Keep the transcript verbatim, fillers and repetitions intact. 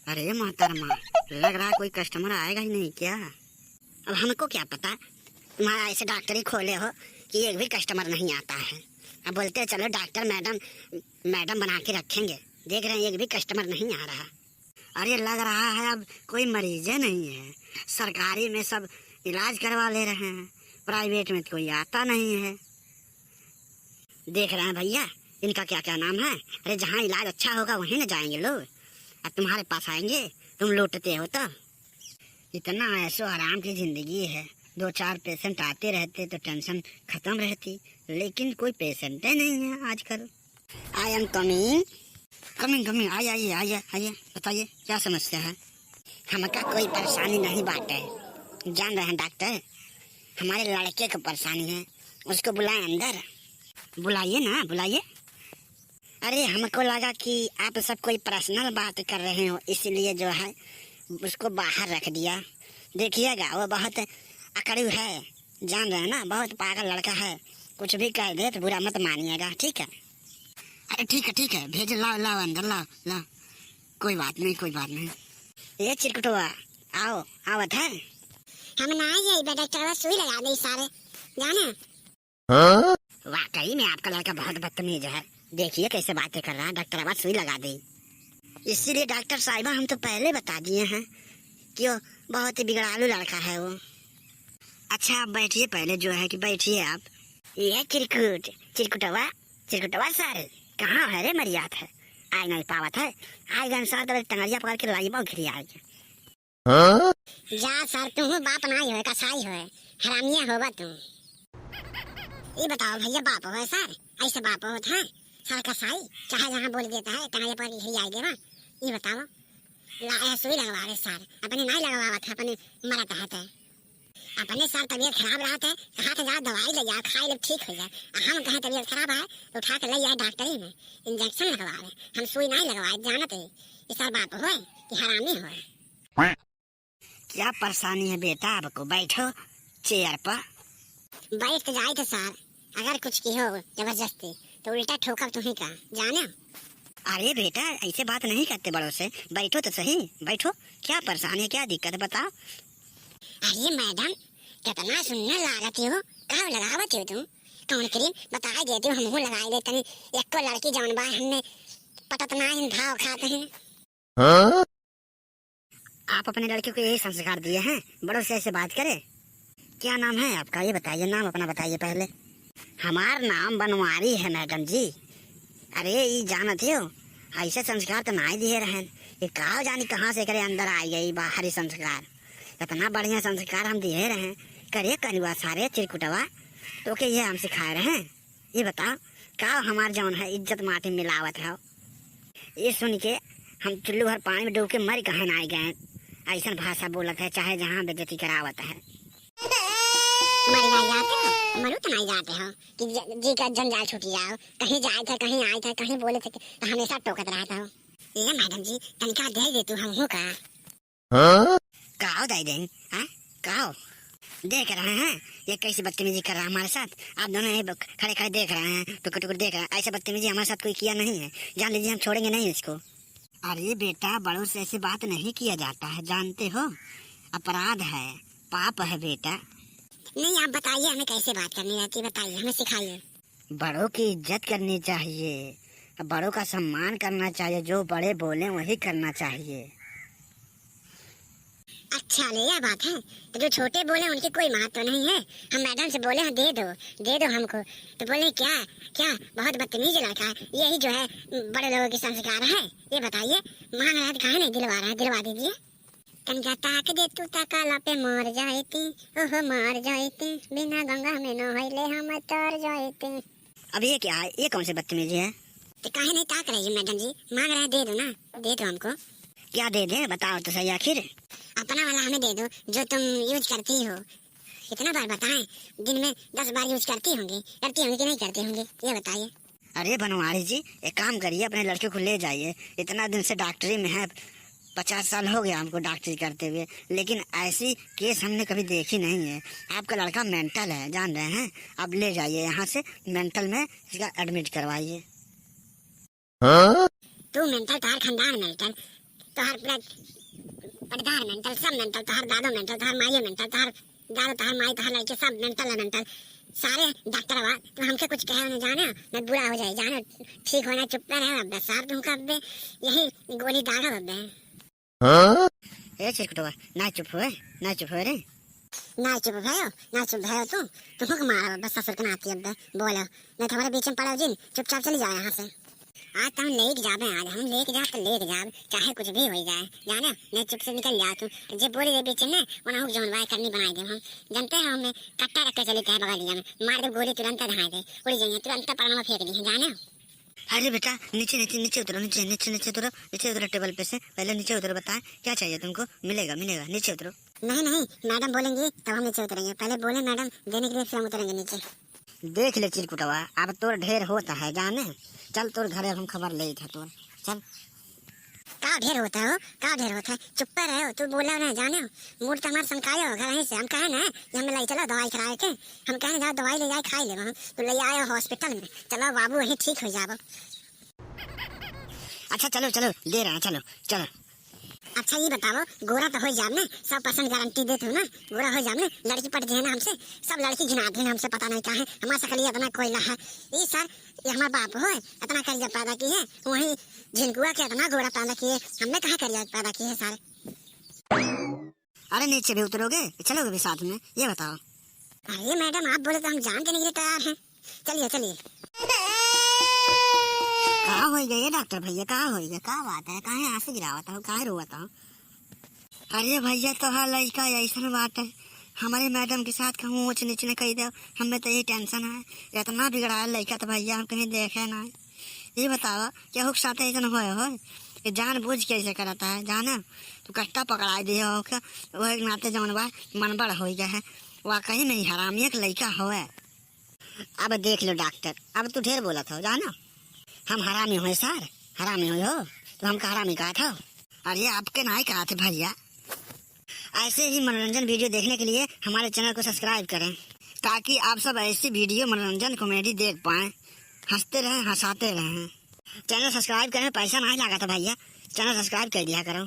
अरे मोहतरमा, लग रहा है कोई customer आएगा ही नहीं क्या? अब हमको क्या पता, तुम्हारा ऐसे डॉक्टरी खोले हो कि एक भी customer नहीं आता है। अब बोलते हैं, "चलो डॉक्टर मैडम, मैडम बना के रखेंगे।" देख रहे हैं, एक भी customer नहीं आ रहा। अरे, लग रहा है अब कोई मरीजे नहीं है, सरकारी में सब इलाज करवा ले रहे हैं, private में तो कोई आता नहीं है। देख रहे हैं भैया, इनका क्या क्या नाम है। अरे, जहाँ इलाज अच्छा होगा वहीं न जाएंगे लोग, अब तुम्हारे पास आएंगे, तुम लूटते हो तो। इतना ऐशो आराम की जिंदगी है, दो चार patient आते रहते तो tension खत्म रहती, लेकिन कोई patient ही नहीं है आजकल। I am coming। Coming, coming, आइए, आइए, आइए, आइए, बताइए, क्या समस्या है? हमका कोई परेशानी नहीं बाटे, जान रहे हैं डॉक्टर, हमारे लड़के को परेशानी है, उसको बुलाएं अंदर। बुलाइए ना, बुलाइए। अरे, हमको लगा कि आप सब कोई personal बात कर रहे हो, इसलिए जो है उसको बाहर रख दिया। देखिएगा, वो बहुत अकड़ू है, जान रहे हैं ना, बहुत पागल लड़का है, कुछ भी कह दे तो बुरा मत मानिएगा, ठीक है? अरे ठीक है, ठीक है, भेज, लाओ, लाओ अंदर, लाओ, लाओ, कोई बात नहीं, कोई बात नहीं। ये चिरकुटवा, आओ, आवत है। हम ना जाइबे, डॉक्टरवा सुई लगा दे सारे, जाने। हाँ? वाकई में आपका लड़का बहुत बदतमीज है, देखिए कैसे बातें कर रहा है, डॉक्टरवा सुई लगा दे। इसीलिए डॉक्टर साहिबा, हम तो पहले बता दिए हैं कि वो बहुत ही बिगड़ालू लड़का है वो। अच्छा, आप बैठिए पहले, जो है कि बैठिए आप। ये चिरकुट, चिरकुटवा, चिरकुटवा सारे, कहाँ है रे मरियात है? आइ नहीं पावत है, आइ गन सार तब टंगरिया पकड़ के लाइबो घिरी आइ। हाँ? जा सार, तू बाप नाई होए, कसाई होए, हरामिया होबा तू। ई बताओ भैया, बाप होए सार, ऐसे बाप होत है? सार कसाई, चाहे जहाँ बोल देता है, टंगरिया पकड़ के घिरी आइ देवा। ई बताओ, ला, ए, सुई लगवा रे सार, अपने नाई लगवावत है, अपने मरत है ते। अपने सार तबीयत खराब रहत है, कहा के जा दवाई ले जाओ, खाई ले ठीक हो जाए। आ हम कहे तबीयत खराब है, तो उठा के ले जाए डॉक्टरी में, injection लगवावे। हम सुई नाई लगवाए, जानत है, ई सार बाप होए कि हरामी होए। क्या परेशानी है बेटा आपको? बैठो chair पर। बैठ तो जाए थे सार, अगर कुछ किहो जबरदस्ती तो उल्टा ठोकब तुम्ही का, जाने? अरे बेटा, ऐसे बात नहीं करते बड़ों से, बैठो तो सही, बैठो। क्या परेशानी है, क्या दिक्कत है, बताओ। अरे मैडम, कितना सुंदर लागत हो, का लगावत हो तुम? कौन cream बताए देती हो, हमहू लगाए देते हैं। एको लड़की जौन बा, हमने पटत ना इन भाव खाते हैं। हाँ? आप अपने लड़के को यही संस्कार दिए हैं, बड़ों से ऐसे बात करे? क्या नाम है आपका, ये बताइए, नाम अपना बताइए पहले। हमार नाम बनवारी है मैडम जी। अरे, ई जानत हो, ऐसे संस्कार तो नाई दिए रहन। ये का जानी कहाँ से एकरे अंदर आ गई बाहरी संस्कार। इतना बढ़िया संस्कार हम दिए रहे। करे कनुआ सारे चिरकुटवा, तो के ये हम सिखाए रहे। ये बताओ, का हमार जौन है इज्जत माटी मिलावत है? ये सुन के हम चुल्लू भर पानी में डूब के मर कहे ना गए। ऐसन भाषा बोलत है, चाहे जहाँ बेइज्जती करावत है। मर ना जाते हो, मरु तो नहीं जाते हो कि ज-, जी का जंजाल छूट जाओ। कहीं जाए थे, कहीं आए थे, कहीं बोले थे कि हमेशा टोकत रहता हो। ये मैडम जी, तनिका दे दे तू हमहू का। हाँ? काओ दाई देन, हाँ? काओ? देख रहे हैं, ये कैसी बदतमीजी कर रहा है हमारे साथ। आप दोनों यहीं ब-, खड़े खड़े देख रहे हैं, टुकुर टुकुर देख रहे हैं। ऐसे बदतमीजी हमारे साथ कोई किया नहीं है। जान लीजिए, हम छोड़ेंगे नहीं इसको। अरे बेटा, बड़ों से ऐसी बात नहीं किया जाता है, जानते हो? अपराध है, पाप है बेटा। नहीं, आप बताइए, हमें कैसे बात करनी रहती है, बताइए, हमें सिखाइए। बड़ों की इज्जत करनी चाहिए, बड़ों का सम्मान करना चाहिए, जो बड़े बोलें वही करना चाहिए। अच्छा ले, यह बात है, तो जो छोटे बोले उनकी कोई महत्व नहीं है। हम मैडम से बोले हैं, "दे दो, दे दो हमको," तो बोले, "क्या, क्या, बहुत बदतमीज लड़का है, यही जो है बड़े लोगों की संस्कार है, ये बताइए, मांग रहा है तो काहे नहीं दिलवा रहा है, दिलवा दीजिए।" तनिका ताक दे तू, ताकाला पे मर जाएती, ओहो मर जाएती, बिना गंगा में नहैले हम तर जाएती। अब ये क्या है? ये कौन सी बदतमीजी है? तो काहे नहीं ताक रही है मैडम जी? मांग रहे हैं, दे दो ना, दे दो हमको। क्या दे दें, बताओ तो सही आखिर। अपना वाला हमें दे दो, जो तुम use करती हो। कितना बार बताएं, दिन में दस बार use करती होंगी, करती होंगी कि नहीं करती होंगी, ये बताइए। अरे बनवारी जी, एक काम करिए, अपने लड़के को ले जाइए। इतना दिन से डॉक्टरी में है, पचास साल हो गया हमको डॉक्टरी करते हुए, लेकिन ऐसी case हमने कभी देखी नहीं है। आपका लड़का mental है, जान रहे हैं। आप ले जाइए यहाँ से, mental में इसका admit करवाइए। हाँ? तू mental, तार खानदान mental। तोहार पूरा पटदार mental, सब mental, तोहार दादो mental, तोहार माइयो mental, तोहार दादो, तोहार माई, तोहार लड़के सब mental है, mental। सारे डॉक्टर बा, तू हमके कुछ कहे ना जाने, न बुरा हो जाए, जाने ठीक होना, चुप ना रहे, अब सार तुमका अब यही गोली दागा अब। हाँ? ए चिरकुटवा, ना चुप होए, ना चुप होए रे। ना चुप भयो, ना चुप भयो तू। तुमको मारा बस ससुर के नाती अब बोलो, नहीं तो हमारे बीच में पड़ो जिन, चुपचाप चली जाओ यहाँ से। आज तो हम लेके जाबे, आज हम लेके जाब तो लेके जाब, चाहे कुछ भी हो जाए, जाने? नहीं चुप से निकल जाओ तू। जे बोली रे बीच में, वना हुक जौन बाय करनी बनाई दे हम। जानते हो हमें कट्टा रख के चली तय बगलिया में, मार दे गोली तुरंत धाए दे, उड़ जाइए तुरंत पड़वा फेंक दी है, जाने? अरे बेटा, नीचे, नीचे, नीचे उतरो, नीचे, नीचे, नीचे उतरो, नीचे उतरो टेबल पे से, पहले नीचे उतरो, बताएं क्या चाहिए तुमको, मिलेगा, मिलेगा, नीचे उतरो। नहीं, नहीं, मैडम बोलेंगी तब हम नीचे उतरेंगे, पहले बोले मैडम देने के लिए फिर हम उतरेंगे नीचे। देख ले चिरकुटवा, अब तोर ढेर होता है जाने, चल तोर घरे हम खबर लेइत है तोर, चल। का ढेर होता हो, का ढेर होता है, चुप्पे रहो, तू बोला ना जाने हो, मूड तो हमार सनकायो हो घर ही से, हम कहे ना कि हमें ले चलो दवाई कराए के, हम कहे जाओ दवाई ले जाए खाई ले हम, तू ले आयो हॉस्पिटल में, चलो बाबू वहीं ठीक हो जाबो। अच्छा चलो चलो, दे रहे हैं, चलो चलो। अच्छा ये बताओ, गोरा तो हो जाब ना, सौ परसेंट गारंटी देत हो ना, गोरा हो जाब ना, लड़की पट जाए ना हमसे, सब लड़की घिना दे हमसे, पता नहीं का है, हमारा सकलिया इतना कोयला है। ये सर, ये हमार बाप हो, इतना करिया पैदा की है, वही झिनकुआ के इतना गोरा पैदा किए, हमने कहाँ करिया पैदा किए सारे। अरे नीचे भी उतरोगे, चलोगे भी साथ में, ये बताओ। अरे मैडम, आप बोले तो हम जान देने के लिए तैयार हैं, चलिए चलिए। का हो गया ये डॉक्टर भैया, का हो गया, का बात है, काहे आंसू गिरावत हो, काहे रोवत हो? अरे भैया, तोहार लइका अइसन बाटे, हमरे मैडम के साथ कहूँ ऊँच नीच न कई दे, हमें तो यही टेंशन है। इतना बिगड़ायल लइका तो भैया हम कहीं देखे ना। ये बतावा, केहू के साथ अइसन होए हो कि जानबूझ के ऐसे करता है, जाने? तू कट्टा पकड़ाई दिए हो के, वही नाते जौन बा, मनबड़ हो गया है। वाकई में ही हरामी एक लइका होए। अब देख लो डॉक्टर, अब तू ढेर बोलत हो, जानो? हम हरामी होए सर, हरामी होए हो, तो हमका हरामी कहत हो? अरे आपके नाई कहत है भैया। ऐसे ही मनोरंजन वीडियो देखने के लिए हमारे चैनल को सब्सक्राइब करें, ताकि आप सब ऐसी वीडियो मनोरंजन कॉमेडी देख पाएं, हंसते रहें, हंसाते रहें। चैनल सब्सक्राइब करें, पैसा नहीं लागत है भैया, चैनल सब्सक्राइब कर दिया करो।